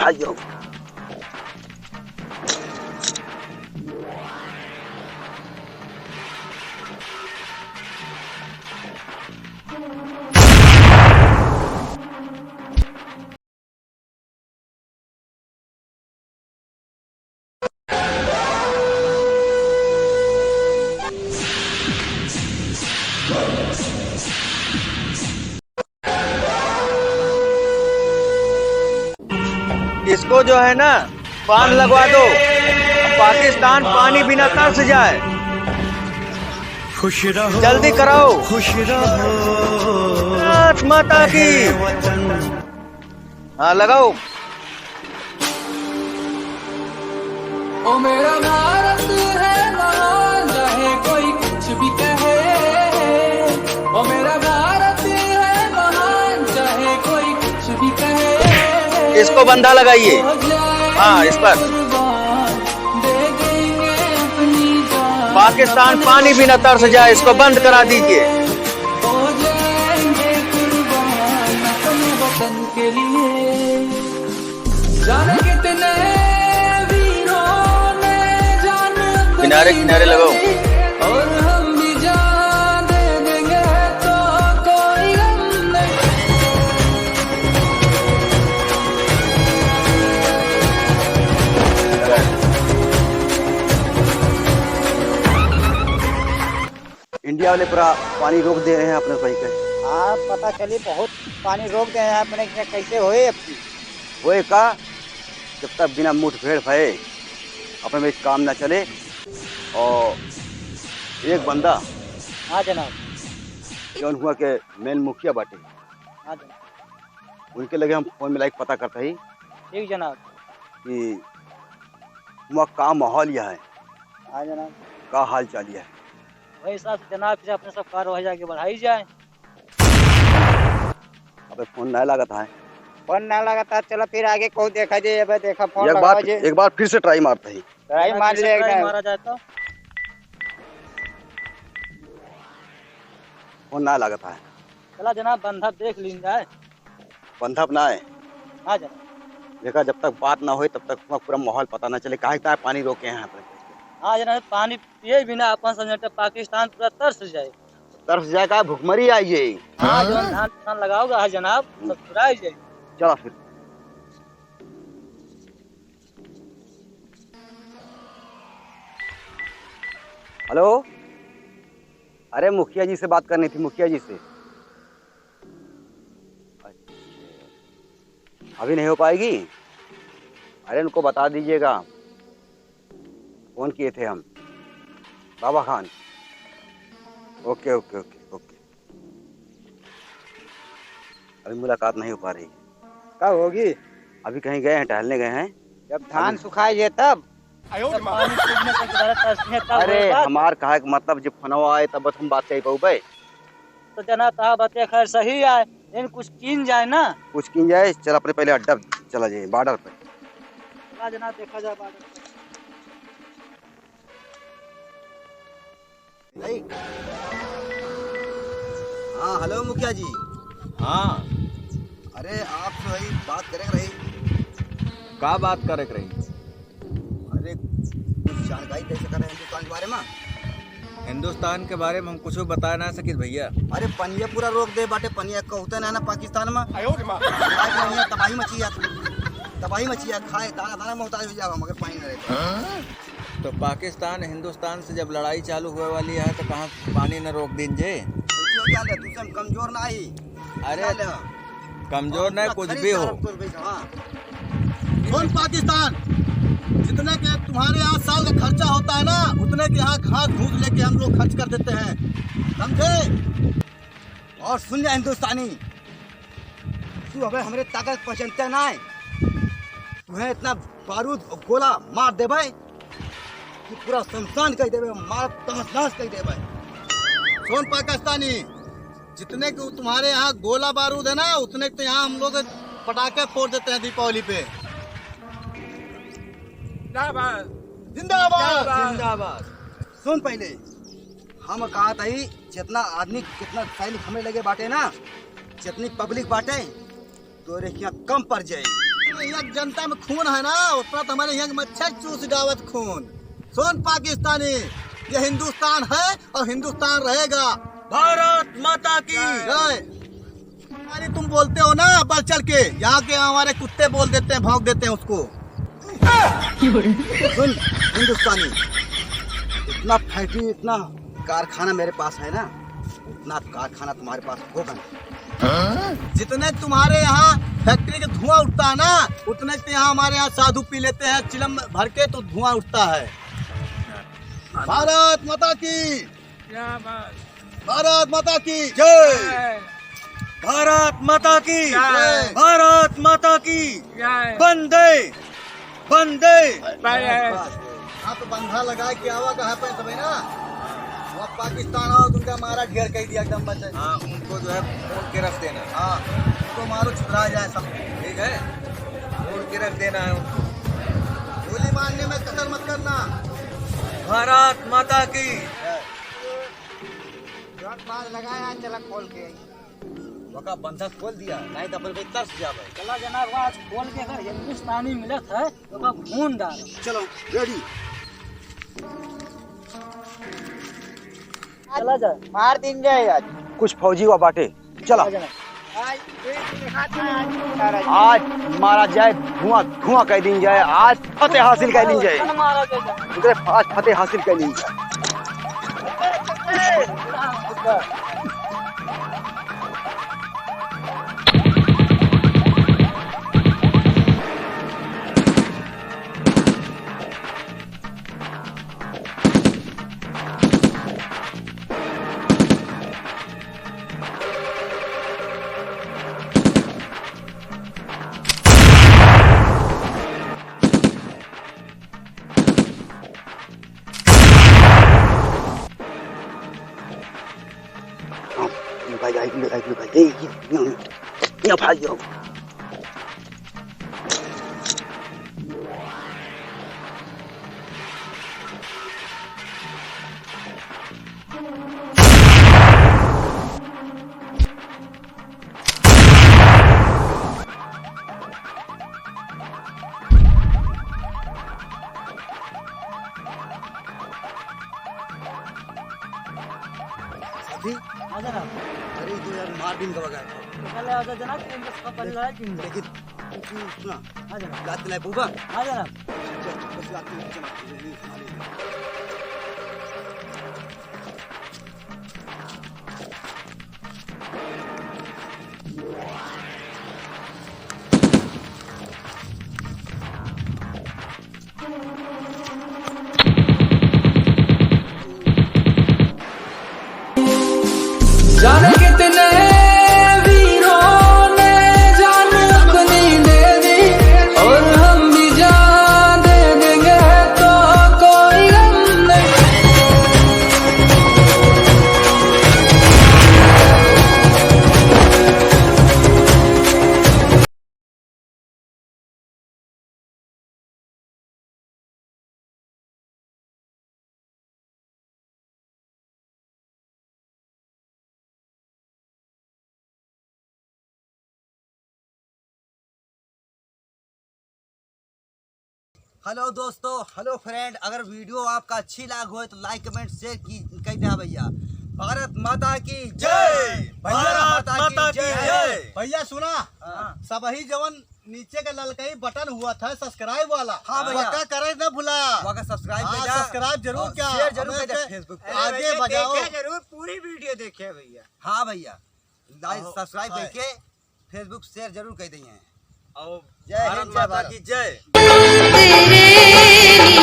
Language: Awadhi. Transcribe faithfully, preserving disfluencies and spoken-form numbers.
अयो। इसको जो है ना, पान लगवा दो। पाकिस्तान पानी बिना तरस जाए। खुश रहो, जल्दी कराओ। खुश रहो। भारत माता की। हाँ, लगाओ। ओ मेरा भारत है महान, चाहे कोई कुछ भी कहे। ओ मेरा भारत है महान, चाहे कोई कुछ भी कहे। इसको बंधा लगाइए। हाँ, इस पर। पाकिस्तान पानी भी न तरस जाए, इसको बंद करा दीजिए। किनारे किनारे लगाओ। इंडिया वाले पूरा पानी रोक दे रहे हैं अपने भाई के। हाँ, पता चली, बहुत पानी रोक दे रहे हैं अपने, क्या कैसे होए अब की? होए का, जब तक बिना मुठभेड़ भये अपने में काम ना चले। और एक बंदा, हाँ जनाब। जौन हुआ के मेन मुखिया बाटे, हाँ जनाब। उनके लगे हम फोन मिलाई के पता करता ही ठीक जनाब। कि हुआ का माहौल यह है, हाँ जनाब। का हाल चाल यह है। वही हिसाब से जनाब, फिर अपने सब कार्रवाई आगे बढ़ाई जाए। अबे फोन नहीं लागत है। फोन नहीं लागत है, चलो फिर आगे को देखा जाए। अबे देखा, फोन एक लगावा बार, जाए। एक बार फिर से ट्राई मारता ही। ट्राई मार फिर से ले ट्राई एकदम। मारा जाए तो। फोन ना लागत है। चला जनाब, बंधप देख लीन जाए। बंधप ना है। हाँ जनाब। देखा, जब तक बात ना होए, तब तक पूरा, पूरा माहौल पता ना चले, काहे का पानी रोके हैं यहाँ पे। हाँ जनाब, पानी पिए बिना अपन समझते पाकिस्तान पूरा तरस जाए। तरस जाए का, भुखमरी आई जाए। हाँ, जो धान, धान लगाओगा है जनाब, हम्म। सब चुराई जाए। चला फिर। हेलो, अरे मुखिया जी से बात करनी थी, मुखिया जी से। अच्छा, अभी नहीं हो पाएगी? अरे उनको बता दीजिएगा, फोन किए थे हम, Baba Khan. Okay, okay, okay, okay. अभी मुलाकात नहीं हो पा रही। कब होगी? अभी कहीं गए हैं, टहलने गए हैं। जब धान अभी सुखाई है तब। जब पानी सूखने तक दोबारा तरसते हैं, तब अरे होगा। हमार कहा के मतलब, जब फोनवा आए तब बस हम बात कर पाऊबे। तो जना तहा बतिया खैर सही आए, लेकिन कुछ कीन जाए ना। कुछ कीन जाए, चल अपने पहले अड्डा चला जाए, बॉर्डर पे। चला जना, देखा जाए बॉर्डर पे। नहीं। हाँ, हेलो मुखिया जी। हाँ। अरे, आप से वही बात करे के रही। का बात करे के रही? अरे, कुछ जानकारी दे सका रहे हिंदुस्तान के बारे में? हिंदुस्तान के बारे में हम कुछ बताए ना सकित भैया। अरे, पनिया पूरा रोक दे बाटे, पनिया कहते ना ना पाकिस्तान में। आयो रे माँ। आज पनिया तबाही मची है, तबाही मची है, खाए दाना दाना मोहताज हो जाओ, मगर पानी ना रहे तो। हाँ? तो पाकिस्तान हिंदुस्तान से जब लड़ाई चालू हुए वाली है, तो कहाँ पानी न रोक दीन जे? देखियो क्या ले, तू से हम कमजोर ना ही। अरे, क्या ले? कमजोर और नहीं, पूरा कुछ खरीद भी हो। दार तोर बेच, हाँ। सुन पाकिस्तान, जितने के तुम्हारे यहाँ साल का खर्चा होता है ना, उतने के यहाँ घास घूस लेके हम लोग खर्च कर देते हैं, समझे? और सुन ले हिंदुस्तानी, तू हमें, हमरे ताकत पहचानते ना है। तुम्हें इतना बारूद और गोला मार देबे कि पूरा शमशान कर देबे, मार तहस नहस कर देबे। सुन पाकिस्तानी, जितने के तुम्हारे यहाँ गोला बारूद है ना, उतने के तो यहाँ हम लोग पटाखे फोड़ देते हैं दीपावली पे। जिंदाबाद। जिंदाबाद। जिंदाबाद। सुन पहले, हम कहा था ही, जितना आदमी, कितना सैनिक हमें लगे बाटे ना, जितनी पब्लिक बाटे, तोरे हियाँ कम पड़ जाए। यहाँ जनता में खून है ना, उतना तो हमारे यहाँ के मच्छर चूस जावत खून। सुन पाकिस्तानी, ये हिंदुस्तान है और हिंदुस्तान रहेगा। भारत माता की जय। अरे तुम बोलते हो ना बढ़ चढ़ के, यहाँ के हमारे कुत्ते बोल देते हैं, भौंक देते हैं उसको। सुन हिंदुस्तानी, इतना फैक्ट्री, इतना कारखाना मेरे पास है ना, उतना कारखाना तुम्हारे पास होगा नहीं। जितने तुम्हारे यहाँ फैक्ट्री के धुआं उठता है ना, उतने से यहाँ हमारे यहाँ साधु पी लेते हैं, चिलम भर के तो धुआं उठता है। भारत माता की। क्या बात। भारत माता की जय। जय। भारत माता की जय। भारत माता की जय। वंदे, वंदे। जय। हाँ, तो बंधा लगा के आवा कहाँ पे तबे ना। वहाँ पाकिस्तान आओ, तुमका मारा ढेर कह दिया एकदम बचे। हाँ, उनको जो है फोड़ के रख देना। हाँ, उनको मारो, छितरा जाए सब। ठीक है, फोड़ के रख देना है उनको। गोली मारने में कसर मत करना। भारत माता की। जय। जौन बाज लगाया, चला खोल के आई। ओका बंधक खोल दिया, नहीं तो अपन पे तरस जावे। चला जनाब, आज खोल के अगर हिंदुस्तानी मिलत है, तो ओका भून डाल। चलो, रेडी। चला जा। मार दिन जाए आज। कुछ फौजी हुआ बाटे, चला। चला जा। आज मारा जाए, धुआं धुआं कर दिन जाए, आज फतेह हासिल कर ली जाए। उनकरे आज फतेह हासिल कर ली जाए। भाई, भाई, भाई, भाई, ए, ये, ये, ये भाई, यो। साथी? हाँ जनाब। अरे, ये तो यार मार दिन का बगाया था। तो कल आ जा जनाब, तीन बजे का पहले लड़ाई की। लेकिन तू, तू सुना। हाँ जनाब। याद दिलाए बूबा? हाँ जनाब। चल, चल, बस याद दिलाए, चल, चल, चल, चल। जाने कितने वीरों ने जान अपनी दे दी, और हम भी जान दे देंगे तो कोई गम नहीं। हेलो दोस्तों, हेलो फ्रेंड, अगर वीडियो आपका अच्छी लाग होए तो लाइक, कमेंट, शेयर की कह दे भैया। भारत माता की जय। भैया, भारत माता की जय। भैया सुना, हाँ। सबही जवन नीचे का ललकई बटन हुआ था सब्सक्राइब वाला, हाँ भैया। वका करे न भुला। वका सब्सक्राइब हाँ, कर जा। सब्सक्राइब जरूर और क्या, शेयर जरूर हमें कर जा पे Facebook पे। अरे आगे भैया, बढ़ाओ। देखे जरूर, पूरी वीडियो देखे भैया। हाँ भैया, लाइक, और सब्सक्राइब हाय। करके Facebook शेयर जरूर कर दइए। और जय भारत हिंद, जय माता भारत। की जय। तेरे